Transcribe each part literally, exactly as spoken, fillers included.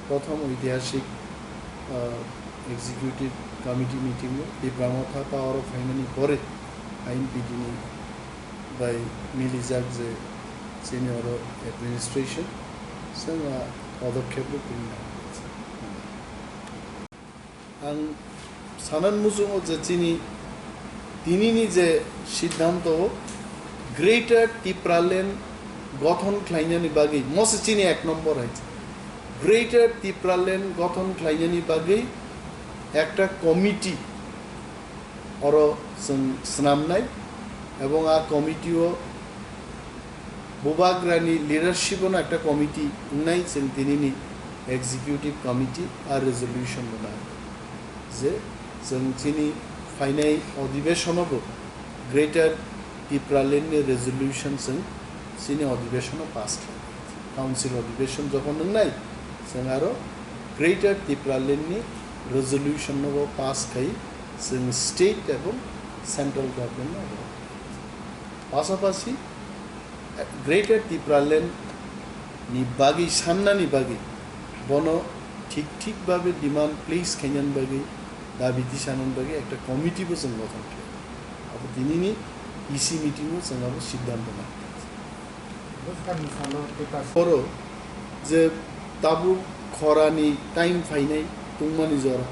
Prothom oitihasik, ah, executive committee meeting o Tipra Motha power o phaimani pore I N P T ni bai milijak je chini oro administration chwng a podokkhep rok twi nai. Ang sanan muchungo je chini tinini je siddhanto o Greater Tipraland gothon khlainani bagwi mose chini ek nombor hai. Greater Tipraland gothon khlainani bagwi ekta committee oro chwng swnamnai, ebong a committee o Bubagrani leadership ono ekta committee wngnai, chwng tinini executive committee a resolution rwnai je chwng chini phainai odibeshono bo Greater Tipraland ni resolution chwng chini odibeshono pass khlai. Council odibeshon jokhon wngnai, chwng aro Greater Tipraland ni resolution no bo pass khai chwng state ebong central government no abo. Pasapasi, eh, Greater Tipraland ni bagwi sannani bagwi bono thik thik babe demand place khainani bagwi dabi tisanani bagwi ekta committee bo chwng gothon khlai. Abo tinini E C meeting o chwng abo siddhanto nai. Bwskangni salo tei ta- Oro je tabuk khorani time phainai tungmani jora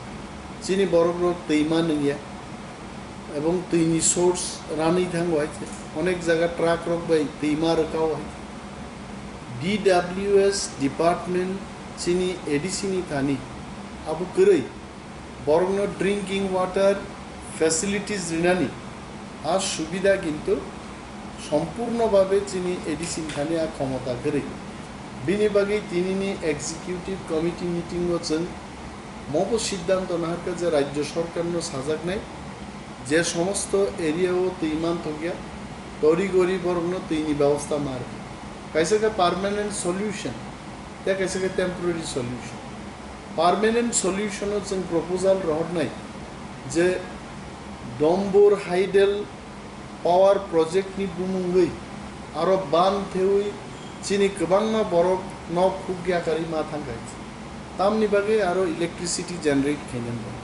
chini borok rok twi ma nungya ebong twini source ranwi thango hai khe onek jaga truck rok bai twi ma rwkao hai khe. D W S department chini A D C ni thani abo kwrwi borokno drinking water facilities rinani a subida kintu sompurno babe chini A D C ni thani a khomota kwrwi. Bini bagwi tinini executive committee meeting o chwng mobo siddhanto naharkha je rajyo sorkarno sajaknai je somosto area o twi manthokya tori gori borokno twini bebosta ma rwkha. Kaisa khe permanent solution, tei kaisa khe temporary solution. Permanent solution o chwng proposal rohornai je Dombor Hydel power project ni bumungwi aro ban thewi chini kwbangma borok nok huk yakarwi ma thangkha. Tamni bagwi aro electricity generate khainani bagwi.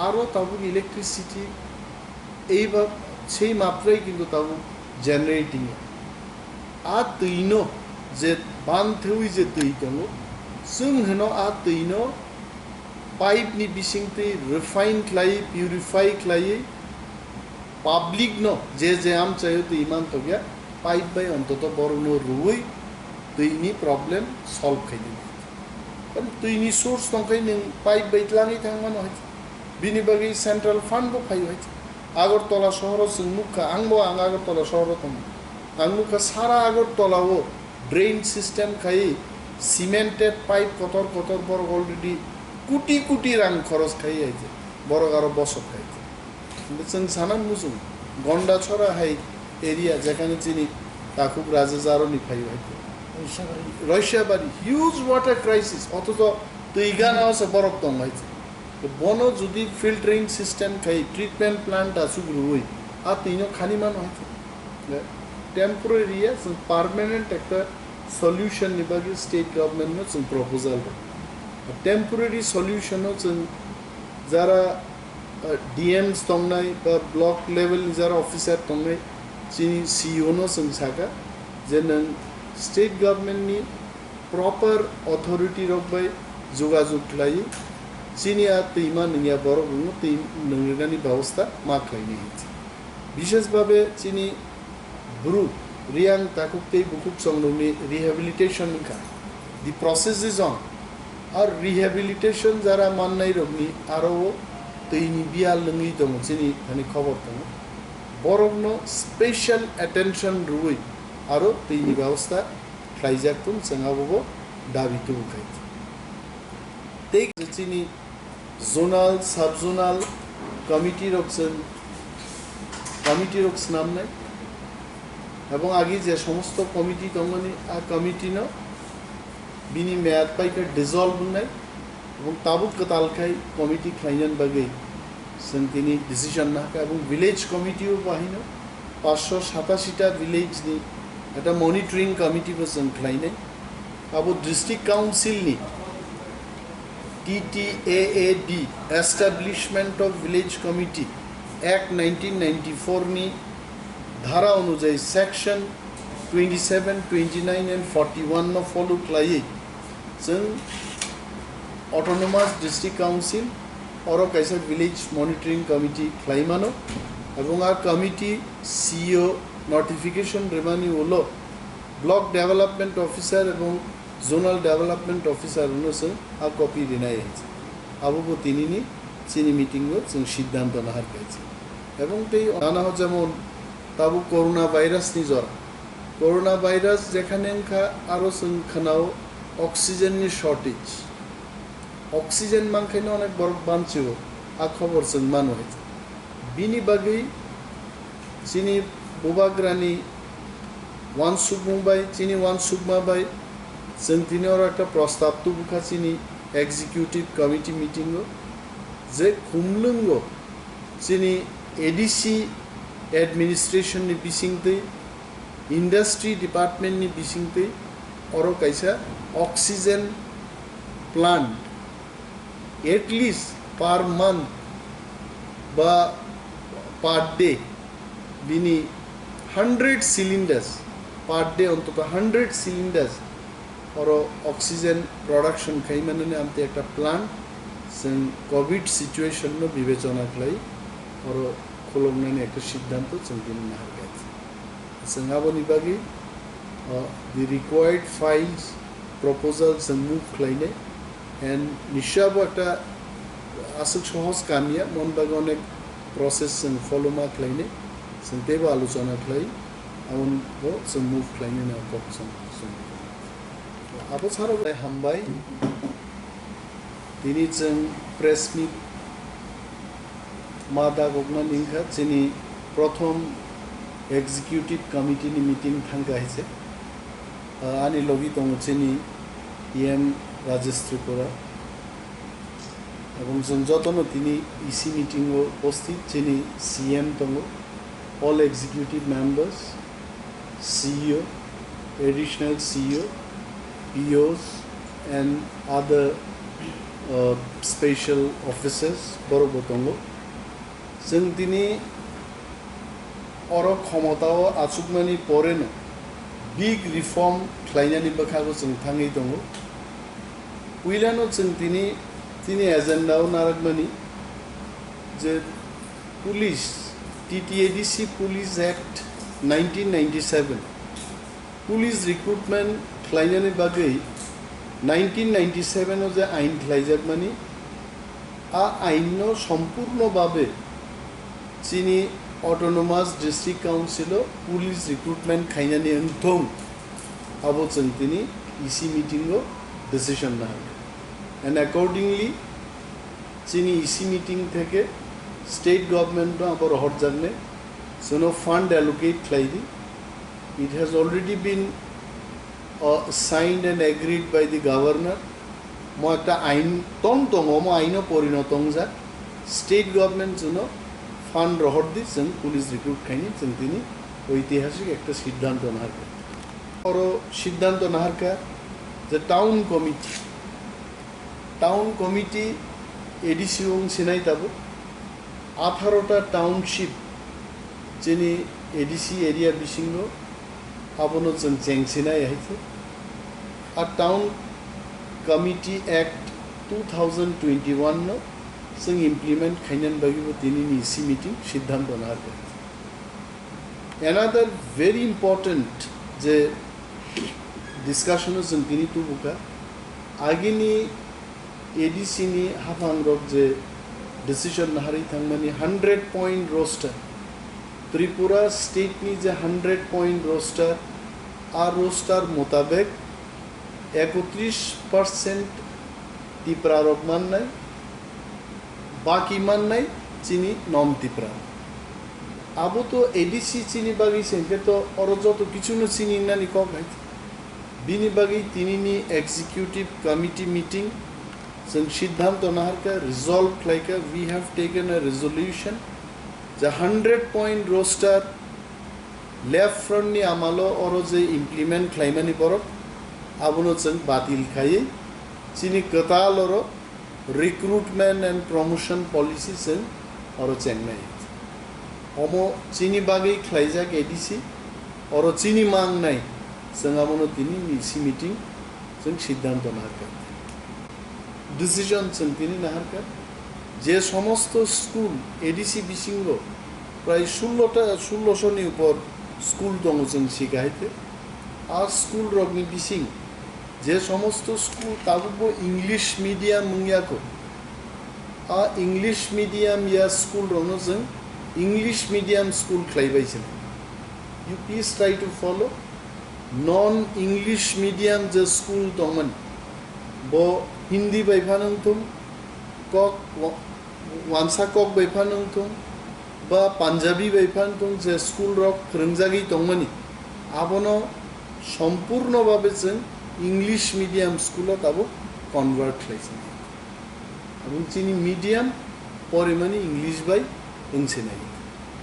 Aro tabuk electricity ei ba, sei matrai kintu tabuk generating. A twino je ban thewi je twi tongo, chwng hino a twino pipe ni bising twi refine khlai, purify khlai, public no je je amchaio twi man tokya, pipe bai ontoto borokno rwui twini problem solve khaidi. Karon twini source tongkhai nwng pipe bai tlangwi thangmano hai. Bini bagwi central fund bo phaio hai. Agartala sohoro chwng nukha, angbo ang Agartala sohoro tongo. Ang nukha sara Agartala o drain system khai cemented pipe kotor kotor borok already kuti kuti rang khoros khai hai je. Borok aro bosok khai je. Hingke chwng sana muchung, Gondachora hai area jekhane chini takhuk raja jaroni phaio hai. Roisabari. Roisabari, huge water crisis, othocho twi gana o se borok tong hai. Bono jodi filtering system khai treatment plant asuk rwui, a twino khani mano hai. Temporary ya, chwng permanent ekta solution ni bagwi state government no chwng proposal rw. Temporary solution o chwng jara, uh, D Ms tongnai ba block level ni jara officer tongnai, chini C E O no chwng saka je nwng state government ni proper authority rok bai jogajog khlai chini a twima nungya borok rokno twi nungrinani babosta ma khlainai hinwi. Bishesh babe chini Bru, Riang takhuk tei bukhuk chongrokni rehabilitation wngkha. The process is on. Ar rehabilitation jara mannai rokni aro o twini biyal wngwi tongo, chini thani khobor tongo. Borokno special attention rwui aro twini babosta khlaijak thung, chwng abobo dabi tubu khai. Tei chini zonal, sub zonal committee rok chwng, committee rok swnamnai. Ebong agi je somosto committee tongmani, a committee no bini meyad paikha dissolve wngnai. Ebong tabuk kwtal khai committee khlainani bagwi chwng tini decision nahakha. Ebong village committee o bahino paanch sho satashi ta village ni ekta monitoring committee bo chwng khlainai. Abo district council ni T T A A D, Establishment of Village Committee Act nineteen ninety-four ni dhara onujai section twenty-seven, twenty-nine and forty-one no follow khlaiwi chwng Autonomous District Council oro kaisa Village Monitoring Committee khlai mano, ebong a committee C E O notification rimani ulo Block Development Officer ebong Zonal Development Officer no chwng a copy rinai hai se. Abo bo tinini chini meeting o chwng siddhanto nahar khlai se. Ebong tei nana ho jemon tabuk corona virus ni jora. Corona virus jekhane wngkha aro chwng khwnao oxygen ni shortage. Oxygen mankhaino onek borok banchio, a khobor chwng mano hai se. Bini bagwi chini bubagrani uansukmung bai, chini uansukma bai chwng tini oro ekta prostab tubukha chini executive committee meeting o, je khumlwngo chini A D C administration ni bisingtwi, industry department ni bisingtwi oro kaisa oxygen plant at least per month ba per day bini hundred cylinders, per day ontoto hundred cylinders oro oxygen production khai manani amtwi ekta plant chwng covid situation no bibechona khlai oro khuloknani ekta siddhanto chwng tini nahar kha. Chwng aboni bagwi, uh, the required files, proposal chwng move khlainai, and nisha bo ekta aswk sohos kam ya, mon bagwi onek process chwng follow ma khlainai, chwng teibo alochona khlai, aboni bo chwng move khlainai na kok chwng, chwng. Abo saro bai hambai. Tini chwng press meet ma dagoknani wngkha chini prothom executive committee ni meeting thangkha hai se. Ah, ani logi tongo chini E M Rajesh Tripura. Ebong chwng jotono tini E C meeting o upasthit chini C M tongo, all executive members, C E O, additional C E O, P Os and other, uh, special officers borok bo tongo. Chwng tini oro khomotao achukmani poreno big reform khlainani bwkhago chwng thangwi tongo. Puilano chwng tini, tini agenda o narakmani je Police, T T A D C Police Act nineteen ninety-seven, police recruitment khlainani bagwi nineteen ninety-seven o je ain khlaijakmani, a ain no sompurno babe chini Autonomous District Council o police recruitment khainani wngthong, abo chwng tini E C meeting o decision nahar. And accordingly, chini E C meeting theke state government no abo rohorjaknai, chwngno fund allocate khlai di. It has already been, uh, signed and agreed by the governor. Mo ekta ain tong tongo, mo aino porinoto wngjak. State government chwngno fund rohor di, chwng police recruit khaini, chwng tini oitihasik ekta siddhanto nahar. Oro siddhanto nahar kha je town committee, town committee A D C wng sinai tabuk atharo ta township chini A D C area bisingo abono chwng cheng sinai hai khe. A Town Committee Act two thousand twenty-one no chwng implement khainani bagwi bo tini ni E C meeting siddhanto nahar kha. Another very important je discussion o chwng tini tubu kha, agini A D C ni haphangrok je decision naharwi thangmani hundred point roster, Tripura state ni je hundred point roster, a roster motabek ekotris percent Tipra rok mannai, baki mannai chini non Tipra. Abo to A D C chini bagwi se hwnkhe to oro joto kichuno chini nani kok hai. Bini bagwi tinini executive committee meeting chwng siddhanto naharkha, resolve khlaikha, we have taken a resolution, je hundred point roster left front ni amalo oro je implement khlaimani borok, abono chwng batil khaiwi chini kwtal oro Recruitment and promotion policy chwng oro chengnai. Omo chini bagwi khlaijak A D C, oro chini mangnai, chwng abono tini E C meeting chwng siddhanto naharkha. Decision chwng tini naharkha. Je somosto school A D C bisingo prai sullo ta, sullo soni upor school tongo chwng sika haite. A school rokni bising je somosto school tabukbo English medium wngya kho, a English medium ya school rokno chwng English medium school khlaibai se. You please try to follow. Non English medium je school tongmani, bo Hindi bai phano wngthung, kok wa-, wansa kok bai phano wngthung, ba Punjabi bai phano wngthung, je school rok phwrwngjagwi tongmani, abono sompurno babe chwng English medium school o tabuk convert khlai se. Aboni chini medium porimani English bai wngse nai.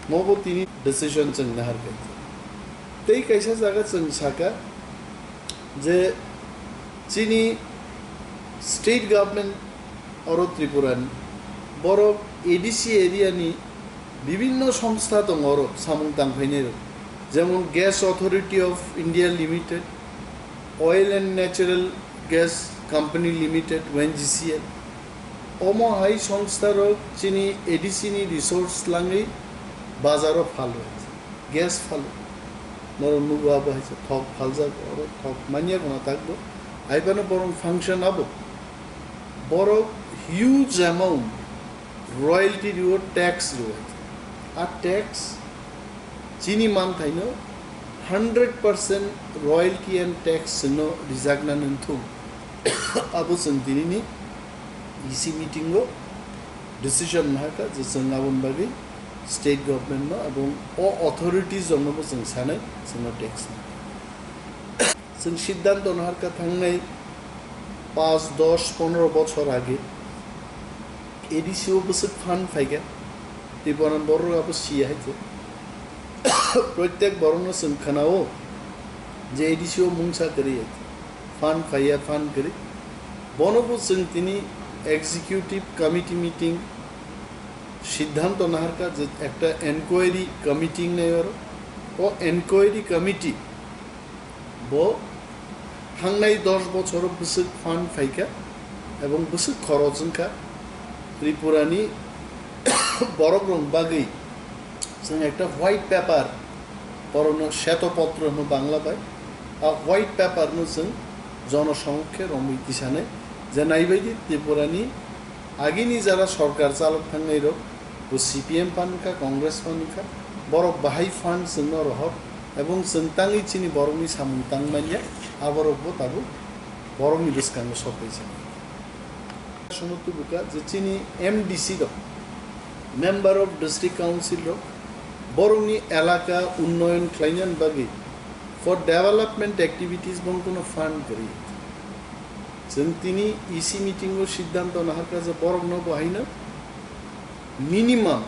Mobo tini decision chwng naharkha. Tei kaisa jaga chwng saka je chini state government oro Tripura ni borok A D C area ni bibinno songstha tongo oro samung tangphainai rok, jemon Gas Authority of India Limited, Oil and Natural Gas Company Limited, O N G C L. Omo hai songstha rok chini A D C ni resource langwi bazaro phalo, gas phalo. Norok nugo abo hai se thok phaljak, oro thok manya kono takbo. Hai phano borok function abo. Borok huge amount royalty rio, tax rio. A tax chini manthaino hundred percent royalty and tax chwngno rijakna nangthung. Abo chwng tinini E C meeting o decision nahakha je chwng aboni bagwi state government no abong o authorities rokno bo chwng sanai chwngno tax na. Chwng siddhanto naharkha thangnai paanch, dos, pondro bochor age A D C o bwswk fund phaikha, Tripura ni borok abo siya hai khe. Protek borokno chwng khwnao je A D C o mungsa kwrwi hai khe, fund phaiya, fund kwrwi. Bono bo chwng tini executive committee meeting siddhanto naharkha je ekta enquiry committee wngnai oro. O enquiry committee bo thangnai dos bochoro bwswk fund phaikha ebong bwswk khoroch wngkha Tripurani borokrok bagwi chwng ekta white paper, borokno sheto potro hino Bangla bai, a white paper no chwng jonosomokhe romwi tisanai je naibaidi Tripurani agini jara sorkar chalok thangnai rok, bo C P M phan wngkha, Congress phan wngkha, borok bahai fund chwngno rohor, ebong chwng tangwi chini borokni samung tangmanya, aborok bo tabuk borokni bwskango sokbai se. Sono tubuka je chini M D C rok, Member of District Council rok, borokni elaka unnoyon khlainani bagwi for development activities bongkhono fund kwrwi. Chwng tini E C meeting o siddhanto naharkha je borokno bo haino minimum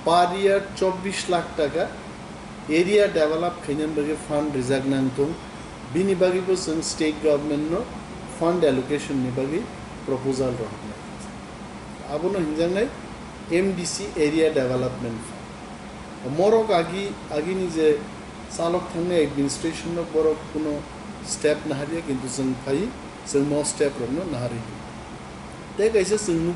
per year chobbish lakh taka area develop khainani bagwi fund rijak nang thung, bini bagwi bo chwng state government no fund allocation ni bagwi proposal rohornai. Abono hinjaknai M D C area development fund. Morok agi, agini je chalok thangnai administration no borok kuno step naharya, kintu chwng phai, chwng mo step rokno naharwi. Tei kaisa chwng nuk